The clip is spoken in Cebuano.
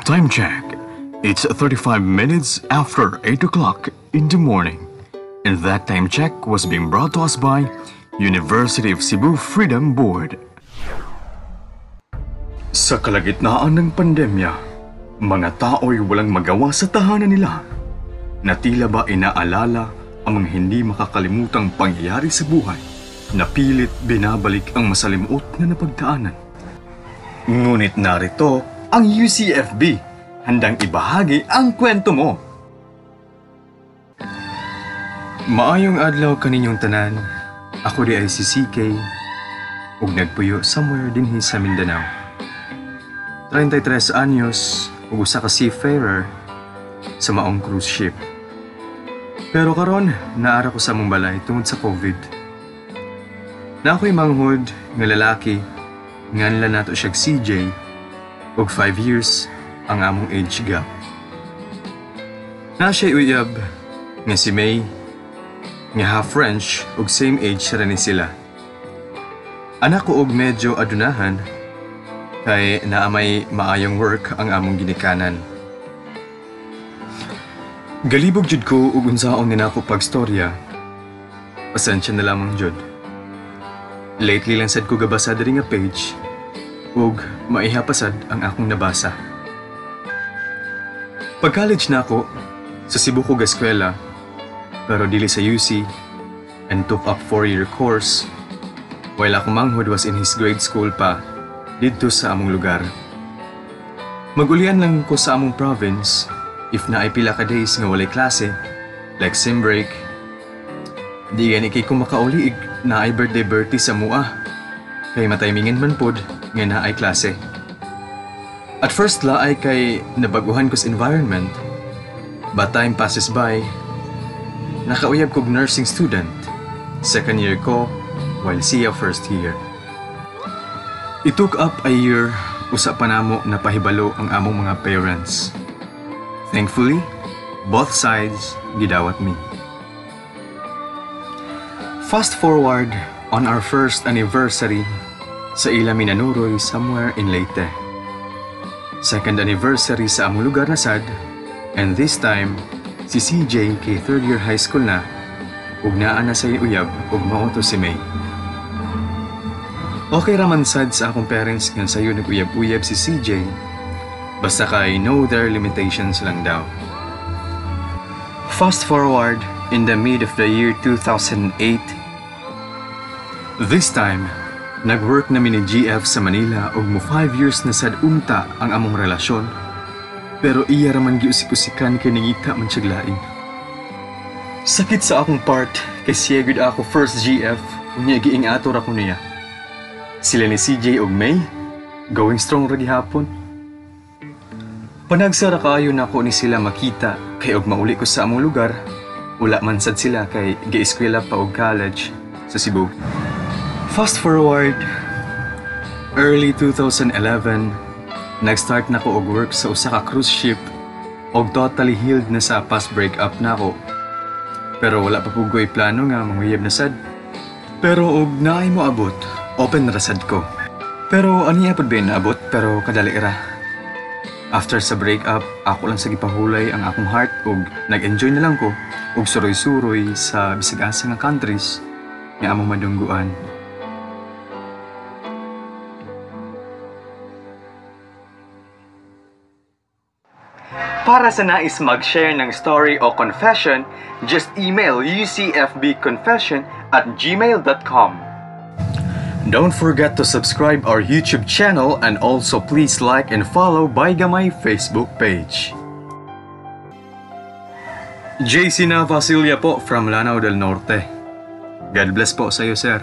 Time check. It's 35 minutes after 8 o'clock in the morning. And that time check was being brought to us by University of Cebu Freedom Board. Sa kalagitnaan ng pandemya, mga tao'y walang magawa sa tahanan nila, na tila ba inaalala ang mga hindi makakalimutang pangyayari sa buhay na pilit binabalik ang masalimuot na napagdaanan. Ngunit narito ang UCFB, handang ibahagi ang kwento mo. Maayong adlaw kaninyong tanan. Ako di ay si CK ug nagpuyo somewhere dinhi sa Mindanao. 33 anyos ug usa ka seafarer sa maong cruise ship. Pero karon naara ko sa among balay tungod sa COVID. Na ako'y manghod nga lalaki, nganlan nato siyag CJ ug 5 years ang among age gap. Na siya'y uyab nga si May nga half French ug same age ra ni sila. Anak ko og medyo adunahan kay naa may maayong work ang among ginikanan. Galibog jud ko ug unsaon ni nako pagstorya. Pasensya na lamang jud. Lately lang sad ko gabasa diri nga page ug maiha pa sad ang akong nabasa. Pag-college na ako, sa Cebu ko gaskwela, pero dili sa UC, and took up 4-year course while akong manghod was in his grade school pa didto sa among lugar. Magulian lang ko sa among province if naay pila ka days nga walay klase, like sem break. Di gani kay ko makauli ig naay birthday sa mua, kay mataymingan man pod nga naay klase. At first laay kay nabaguhan ko sa environment, but time passes by, nakauyab kog nursing student, second year ko, while siya first year. It took up a year, usa pa namo napahibalo ang among mga parents. Thankfully, both sides gidawat me. Fast forward on our first anniversary sa ila minanuroy somewhere in Leyte. Second anniversary sa among lugar na sad, and this time, si CJ kay third year high school na, ug naa na sa uyab ug mao to si May. Okay raman sad sa akong parents nga sayo nag-uyab-uyab si CJ, basta kay know their limitations lang daw. Fast forward in the mid of the year 2008, this time, nag-work na mi ni GF sa Manila ug mo 5 years na sad unta ang among relasyon. Pero iya raman giusik-usikan kay nangita man siyag lain. Sakit sa akong part kay siya gud ako first GF unya giing ato ra ko niya. Sila ni CJ ug May, going strong ra gihapon. Panagsara kaayo nako ni sila makita kay og mauli ko sa among lugar, wala man sad sila kay gieskwela pa og college sa Cebu. Fast forward, early 2011, nag-start na ko og work sa usa ka cruise ship og totally healed na sa past breakup nako. Pero wala pa pud ko'y plano nga manguyab na sad. Pero og naay moabot, open ra sad ko. Pero aniya pud ba naabot pero kadali ra. After sa breakup, ako lang sa gipahulay ang akong heart ug nag-enjoy na lang ko og suroy-suroy sa bisag asa nga countries nga among madungguan. Para sa nais mag-share ng story o confession, just email ucfbconfession@gmail.com. Don't forget to subscribe our YouTube channel and also please like and follow Baigamay Facebook page. JC Navasilia po from Lanao del Norte. God bless po sa iyo, sir.